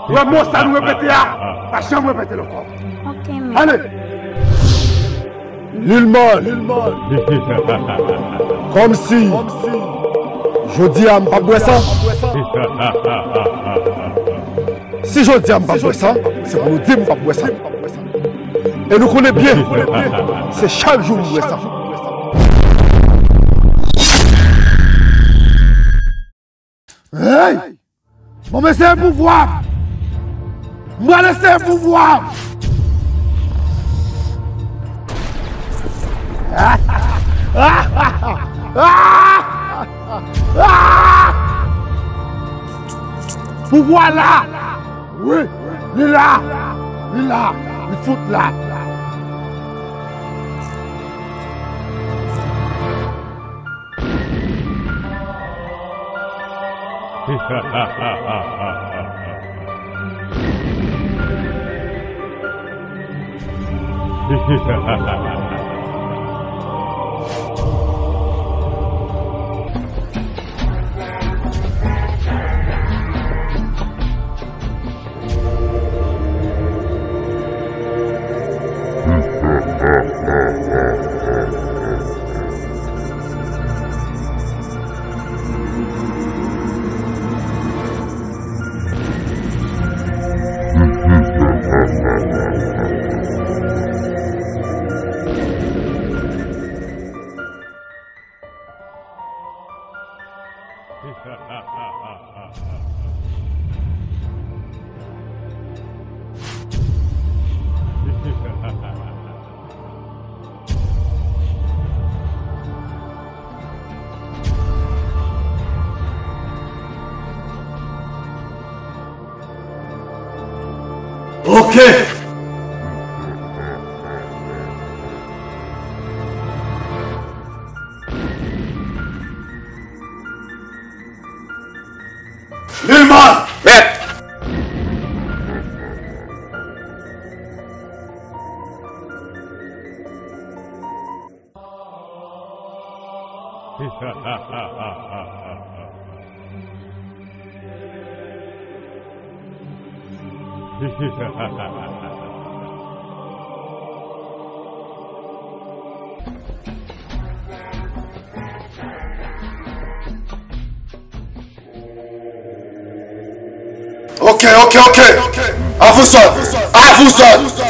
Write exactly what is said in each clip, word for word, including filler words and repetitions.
Wè mo sa nou repete a, pa janm repete l ankò. Ok, men. Ale! Lilman, Lilman. Kòmsi jodi a m p ap bwè san. Si jodi a m p ap bwè san, se pou nou di m p ap bwè san. E nou konnen byen, se chak jou m bwè san. Hey! Bon, mesye, pouvwa! M pral eseye pouvwa! Pouvwa la! Wi, li la! Li la! Li fout la! Ok. Lilman! Mèt! Ok, ok, ok. A vous autres. A vous autres.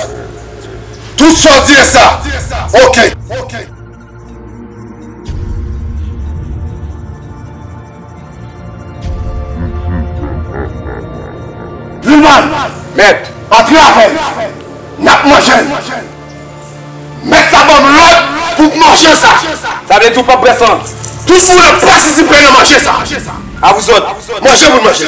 Tout sa w di e sa. Ok. Lilman, mèt, antre avè n. N ap manje l. Mèt la ban m lòd pou m manje sa. Sa vle di w p ap bwè san. Tout moun ap patisipe nan manje sa. A vous autres. Manje pou n manje.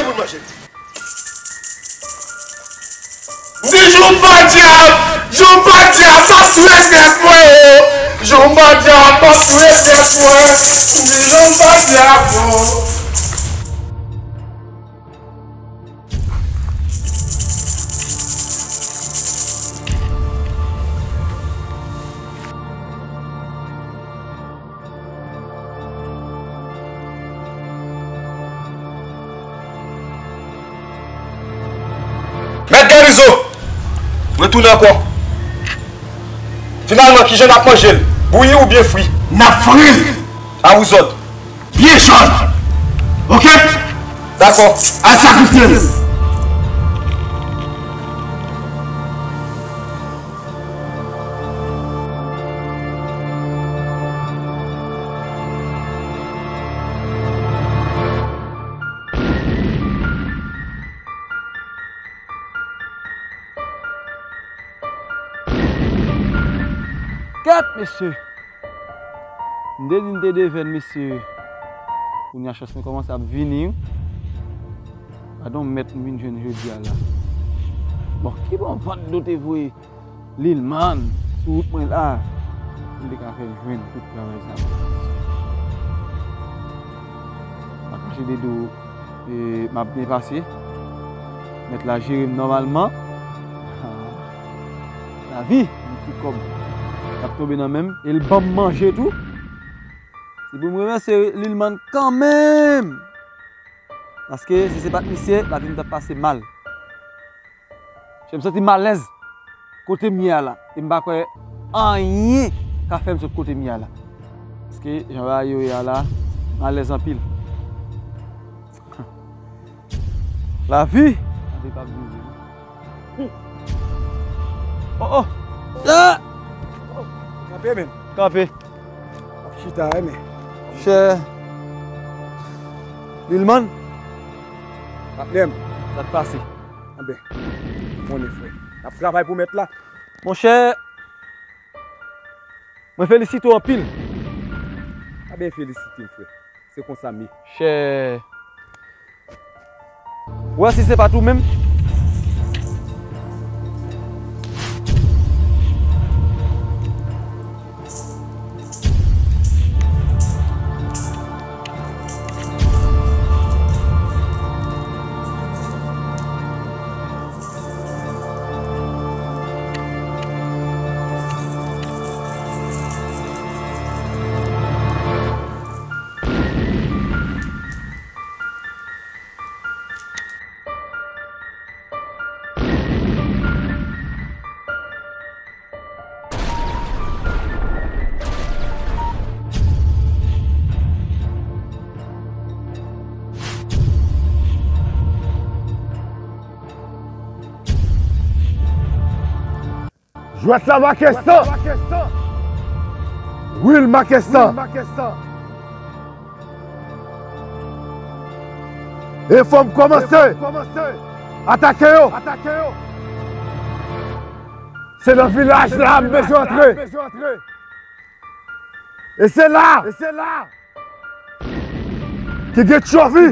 M di jou pa dyab, jou pa dyab, m ap retèt mwen o. Jou pa dyab, m ap retèt mwen. M di jou pa dyab o. Mèt Garizo, retounen ankò. Finalman, kijan n ap manje l? Bouyi oubyen fri? N ap fri l. A vous autres. Byen jòn. Ok? Dakò. Al sakrifye l. Kèt, mesye! M te di m te devèn, mesye. Kounye a chans mwen kòmanse ap vini wi. Gade yon mèt m vin jwenn jodi a la. Bon, ki bon vant do te voye Lilman sou wout mwen la pou m te ka fè l jwenn tout travay sa yo. M pa kache de di w, e, m ap byen pase. Mèt la jere m nòmalman. Lavi, yon ti kòb k ap tonbe nan men m, e l ban m manje tou. Se pou m remèsye Lilman kanmenm. Paske si se pa t misye, lavi m t ap pase mal. E m santi m alèz kote m ye a la. E m pa kwè anyen ka fè m sot kote m ye a la. Paske jan bagay yo ye a la, m alèz anpil. Lavi! Tande pa bouze non. Oh, oh! Ah! Kanpe, men. Kanpe. Ap chita, wi, men. Chè. Lilman. Patnè m. Sa k pase? Anben, ou konnen, frè. N ap travay pou mèt la. Monchè, mwen felisite w anpil. Pa byen felisite m, frè. Se konsa m ye. Chè. Ou wè si se pa t ou menm? Jwèt la make san! Wi, l make san! E fò m kòmanse atake yo! Se nan vilaj la m bezwen antre! E se la ki gen tchovi!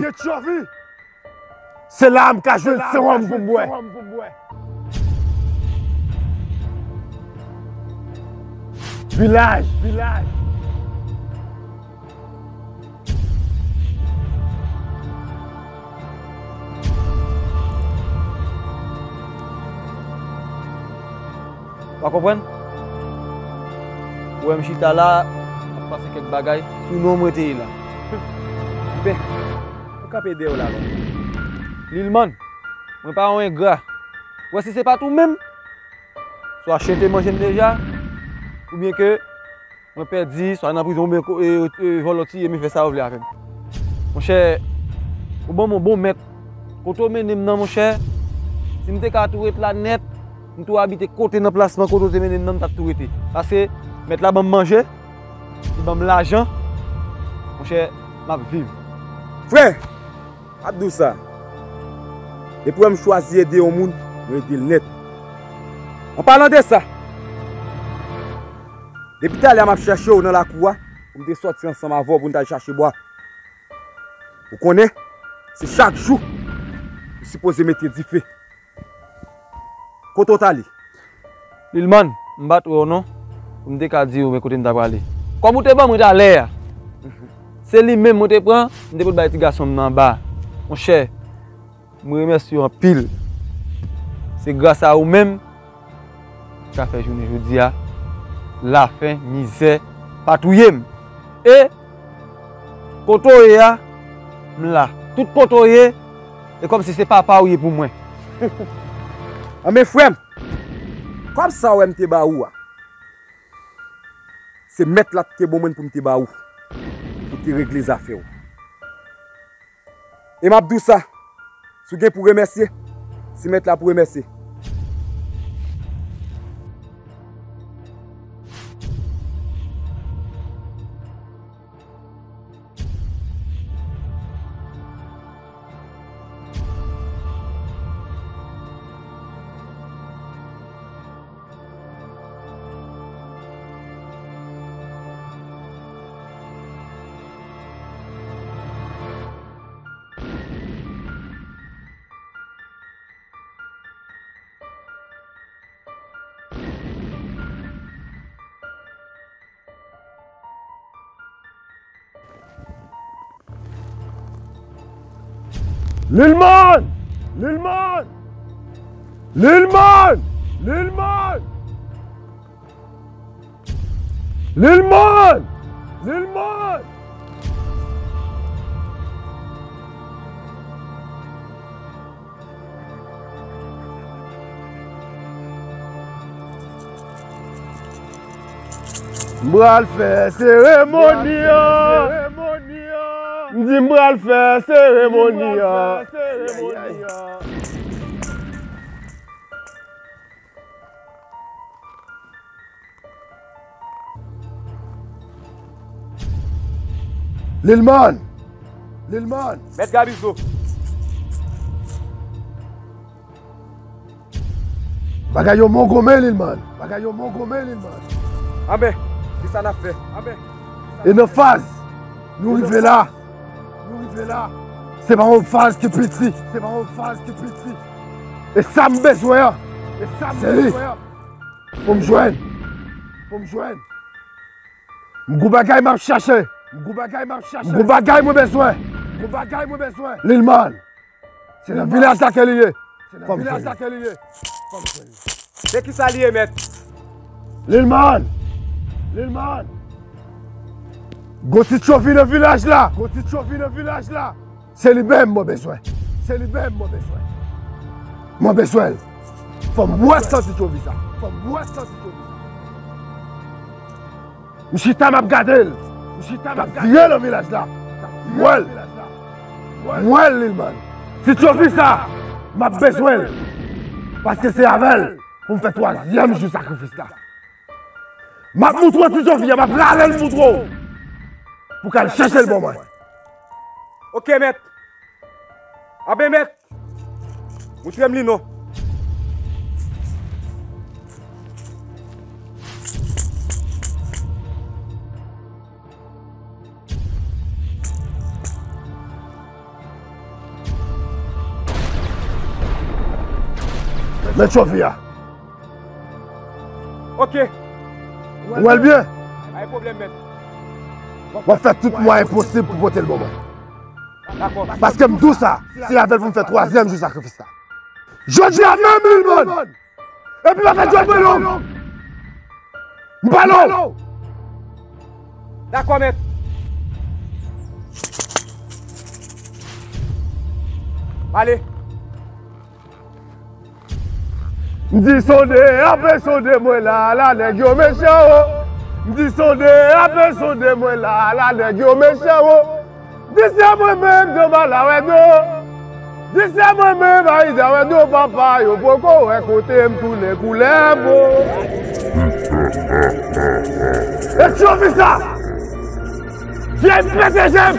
Se la a m ka jwenn sewòm pou m bwè. Vilaj. W a konprann? Ou wè m chita la, m ap panse kèk bagay sou non mwen te ye la. Ben, mwen kanpe dèyè w la lontan. Lilman, mwen pa yon engra. Ou wè si se pa t ou menm, swa chen te manje m deja, oubyen ke mwen pèdi, swa nan prizon, oubyen ko- e, e, vòlò tiye m, e fè sa yo vle avè m. Monchè, ou ban m yon bon mèt. Kote w mennen m nan, monchè, si m te ka tou ret la nèt, m tou abite kote nan plas mwen, kote w te mennen m nan, m t ap tou rete. Paske mèt la ban m manje, li ban m lajan, monchè, m ap viv. Frè, m ap di w sa. Depi w wè m chwazi ede yon moun, mwen ede l nèt. An palan de sa, depi talè a m ap chache w nan lakou a, pou m te sòti ansanm avè w pou n t al chache bwa. Ou konnen, se chak jou ou sipoze mete dife. Kote w t ale? Lilman, m pa t wè w non, pou m te ka di w men kote m t ap prale. Kòb ou te ban mwen talè a, se li menm mwen te pran, m te pot bay ti gason m nan anba. Monchè, mwen remèsye w anpil. Se gras a ou menm, ka fè jounen jodi a, lafen, mizè, pa touye m. E kote w ye a, m la. Tout kote w ye, e kòmsi se papa w ye pou mwen. Anben, frè m, kòb sa w wè m te ba ou a, se mèt la te bon mwen pou m te ba ou, pou te regle zafè w. E m ap di w sa, si w gen pou remèsye, se mèt la pou remèsye. Lilman! Lilman! Lilman! Lilman! Lilman! Lilman! M pral fè seremoni an. M di m pral fè seremoni an. Lilman! Lilman! Mèt Gabizo! Bagay yo mongonmen, Lilman! Bagay yo mongonmen, Lilman! Anben, kisa n ap fè? Anben. E nan faz nou rive la, nou rive la, se pa yon faz ki piti, se pa yon faz ki piti. E sa m bezwen an, e sa m bezwen an, fò m jwenn, fò m jwenn. M gon bagay m ap chache. M gon bagay m ap chache. M gon bagay mwen bezwen. M gon bagay mwen bezwen. Lilman. Se nan vilaj la ke li ye. Fò m jwenn li. Se kisa li ye, mèt? Lilman. Lilman. Gon ti tchovi nan vilaj la. Gon ti tchovi nan vilaj la. Se li menm mwen bezwen. Se li menm mwen bezwen. Mwen bezwen l. Fò m wè santi tchovi sa. Fò m wè santi tchovi sa. M chita m ap gade l. M chita m ap gade l. L ap vire nan vilaj la. M wè l. M wè l, Lilman. Ti tchovi sa, m ap bezwen l. Paske se avè l pou m fè twazyèm jou sakrifis la. M ap moutre w ti tchovi a, m ap rale l moutre w. Pou w ka al chèche l ban mwen. Oke, mèt. Anben, mèt. Moutre m li non. Men tchovi a. Oke. Ou wè l byen? Pa gen pwoblèm, mèt. W ap fè tout mwayen posib pou pote l ban mwen. Dakò. Paske m di w sa, se avè l pou m fè twazyèm jou sakrifis la. Jodi a menm, Lilman! Epi m ap fè djòl mwen long! M pale w! Dakò, mèt. M ale. M di sonde, ape sonde mwen la, la nèg yo mechan o. M di sonde, ape sonde mwen la, la nèg yo mechan o. Di se mwen menm Danbala wè do. Di se mwen menm Ayida wè do, papa yo poko wè kote m tounen koulè vo. E tchovi sa! Fyèl pete je m!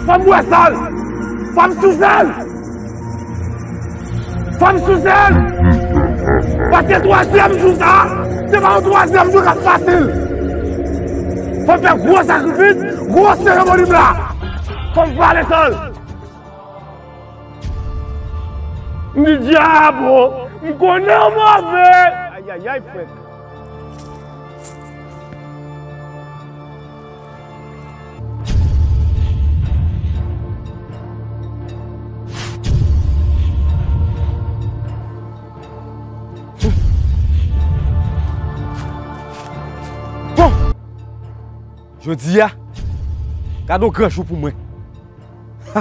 Fò m bwè san l! Fò m souse l! Fò m souse l! Paske twazyèm jou sa, se pa yon twazyèm jou k ap fasil! Fò m fè gwo sakrifis, gwo seremoni m la! Fò m vale san l! M di dyabo, m konnen w move! Ayayay, frè. Bon! Jodi a, gade yon gran jou pou mwen. Ha!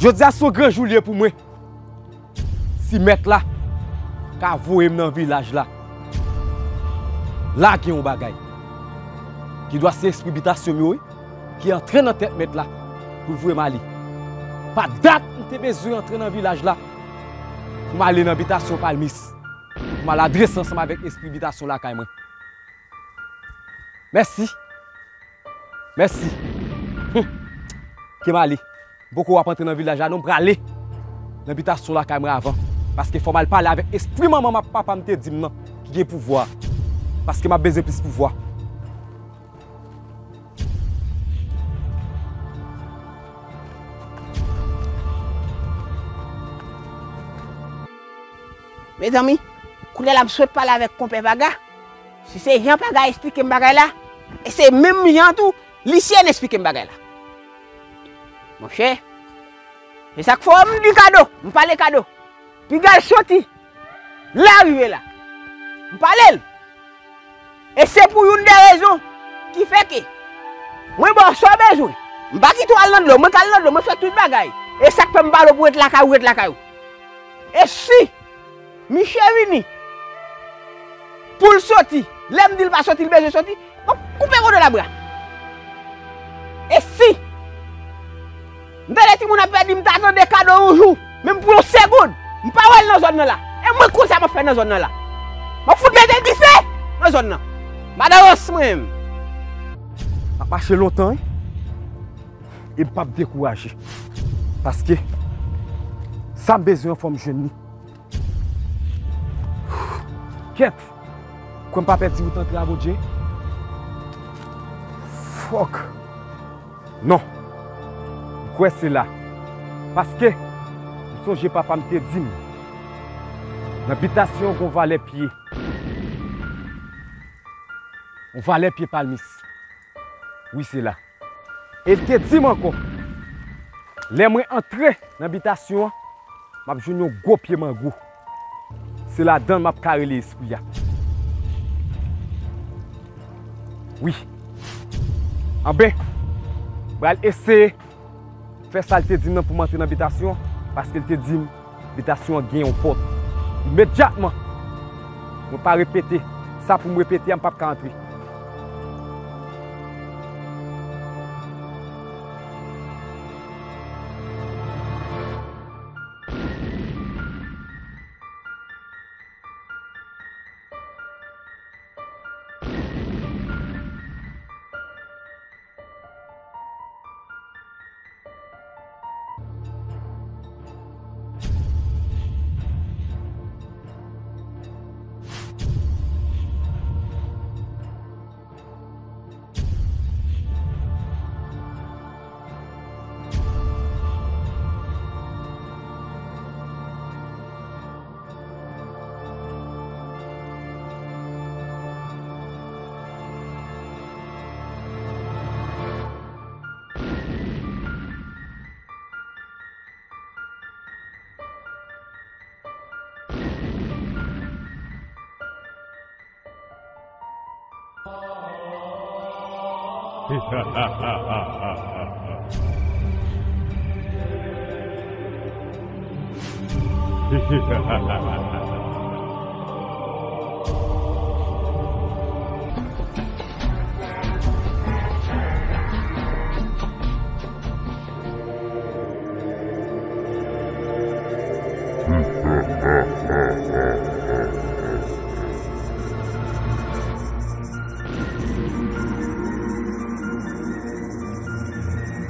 Jodi a se yon gran jou li ye pou mwen. Si mèt la ka voye m nan vilaj la, la gen yon bagay ki dwa se espri bitasyon m yo, wi, ki antre nan tèt mèt la pou l voye m ale. Pa dat m te bezwen antre nan vilaj la pou m ale nan bitasyon palmis, pou m al adrese ansanm avèk espri bitasyon lakay mwen. Mèsi. Mèsi. Hum. Ke m ale. M poko ap antre nan vilaj la non, m prale nan bitasyon lakay mwen avan. Paske fò m al pale avèk espri manman m ak papa m te di m nan ki gen pouvwa. Paske m ap bezwen plis pouvwa. Mezanmi, kounye a la m sot pale avèk konpè Paga. Si se jan Paga esplike m bagay la, e se menm jan tou Lisyèn esplike m bagay la. Monchè, se sa k fè m di Kado, m pale Kado. Piga l soti la rive la. M pale l. E se pou youn de rezon ki fè ke mwen ba w sa w bezwen. M pa kite w al nan dlo, mwen k al nan dlo, mwen fè tout bagay. E sa k fè m pale w pou w ret lakay ou, ret lakay ou. E si misye vini pou l soti, Lè m di l pa soti, l bezwen soti, m ap koupe kote l a bra. E si m tande timoun ap pèdi, m ta tande kado yon jou, menm pou yon segonn, m pa wè l nan zòn nan la. E mwen konn sa m ap fè nan zòn nan la. M ap fout mete dife nan zòn nan. Madan Ròs mwen menm. M ap mache lontan, wi. E m p ap dekouraje. Paske sa m bezwen an, fò m jwenn li. Kèt! Kwè m pa pèdi wout antre a, Bondye? Fòk! Non! M kwè se la. Paske m sonje papa m te di m, nan bitasyon an gon valè pye. Yon valè pye palmis. Wi, se la. E l te di m ankò, lè mwen antre nan bitasyon an, m ap jwenn yon gwo pye mango. Se ladan l m ap ka rele espri a. Wi. Anben, m pral eseye fè sa l te di m nan pou m antre nan bitasyon an, paske l te di m bitasyon an gen yon pòt. Imedyatman, mwen pa repete sa pou m repete a, m p ap ka antre.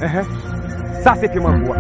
Enhen. Sa se pye mango a.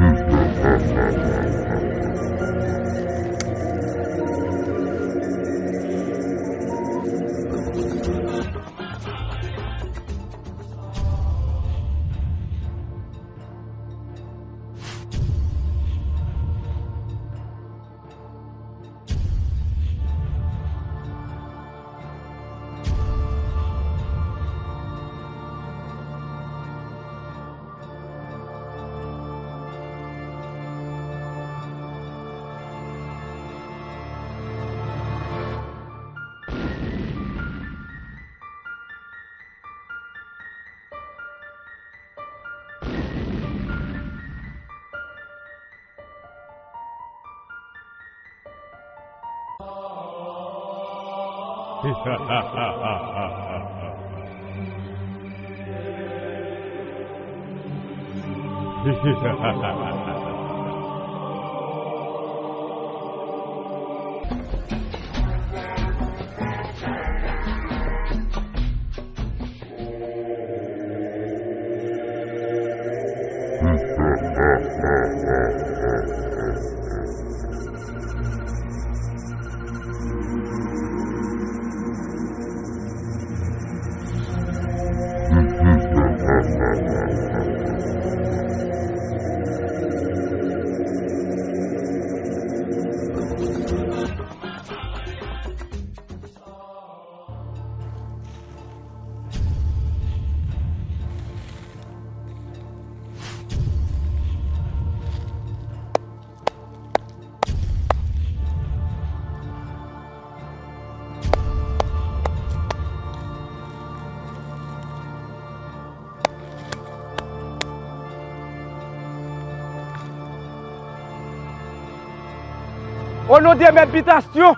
O non de Mèt Bitasyon!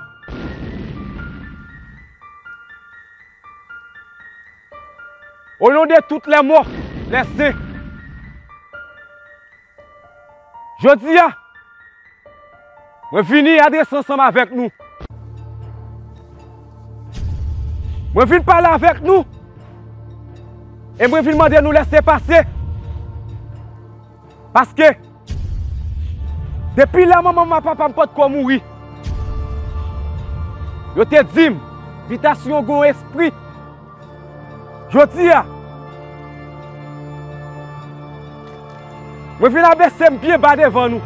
Au nom de toutes les morts, les saints. Jodi a, mwen vini adrese ansanm avèk nou. Mwen vin pale avèk nou. E mwen vin mande nou lèse pase. Paske, depi lè manman m ak papa m potko mouri, yo te di m, bitasyon gon espri. Jodi a, mwen vin abese m byen ba devan nou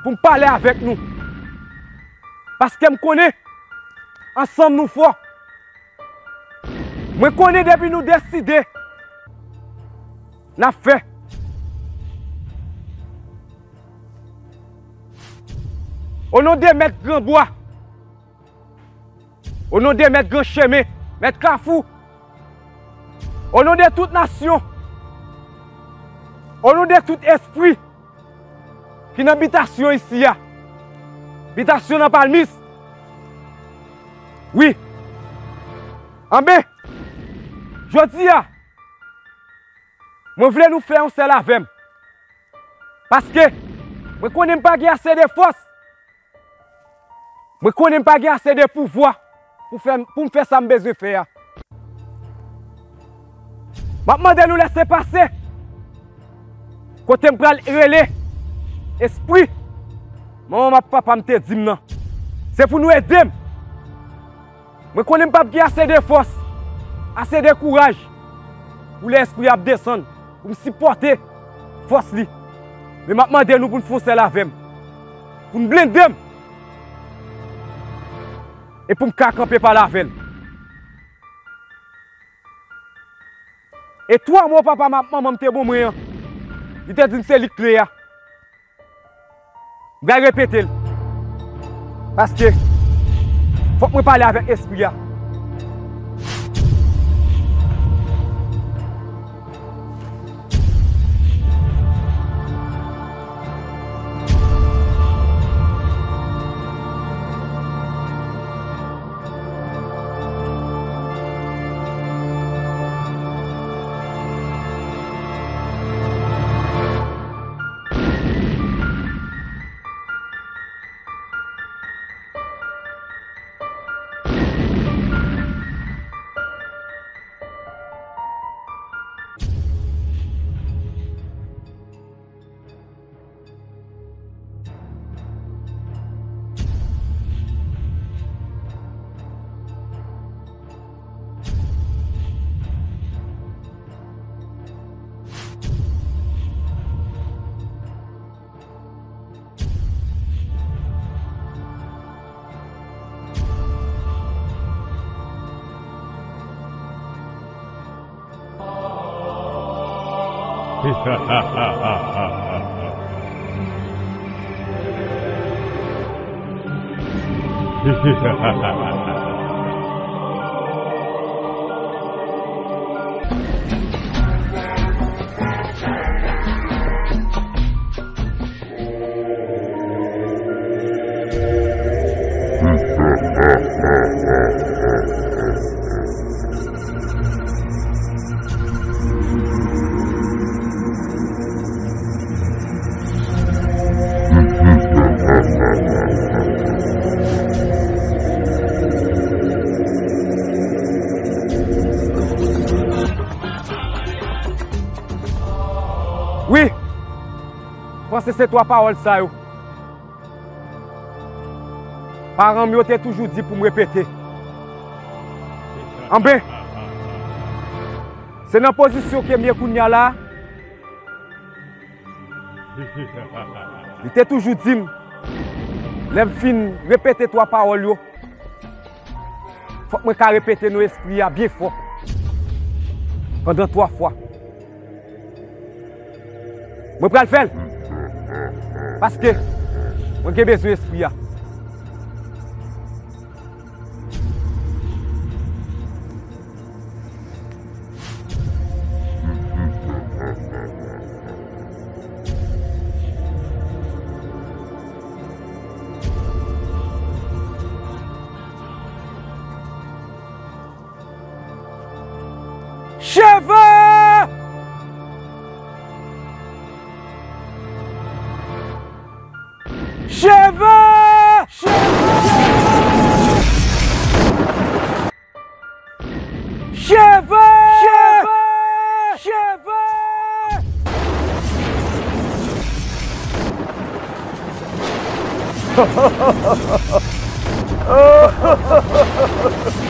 pou m pale avèk nou. Paske m konnen, ansanm nou fò. Mwen konnen depi nou deside, n ap fè. O non de Mèt Granbwa, o non de Mèt Gran Chemen, Mèt Kafou, o non de tout nasyon, o non de tout espri ki nan bitasyon isi a, bitasyon nan Palmis. Wi. Anben, jodi a, mwen vle nou fè yon sèl avè m. Paske, mwen konnen m pa gen ase de fòs. Mwen konnen m pa gen ase de pouvwa pou fè, pou m fè sa m bezwen fè a. M ap mande nou lèse pase. Kote m pral rele espri manman m ak papa m te di m nan. Se pou nou ede m. Mwen konnen m p ap gen ase de fòs, ase de kouraj pou lè espri a ap desann, pou m sipòte fòs li. Men m ap mande nou pou n fè yon sèl avè m, pou n blende m, e pou m ka kanpe pale avè l. E twa mo papa m ak manman m te ban mwen an, li te di m se li k kle a. M pral repete l. Paske, fòk mwen pale avèk espri a. Wi, panse se twa pawòl sa yo. Paran m yo te toujou di pou m repete. Anben, se nan pozisyon ke m ye kounye a la. Li te toujou di m, lè m fin repete twa pawòl yo, fòk mwen ka repete non espri a byen fò pandan twa fwa. Mwen pral fè l. Paske mwen gen bezwen espri a. Chè Cheve! Cheve! Cheve! Cheve! Cheve!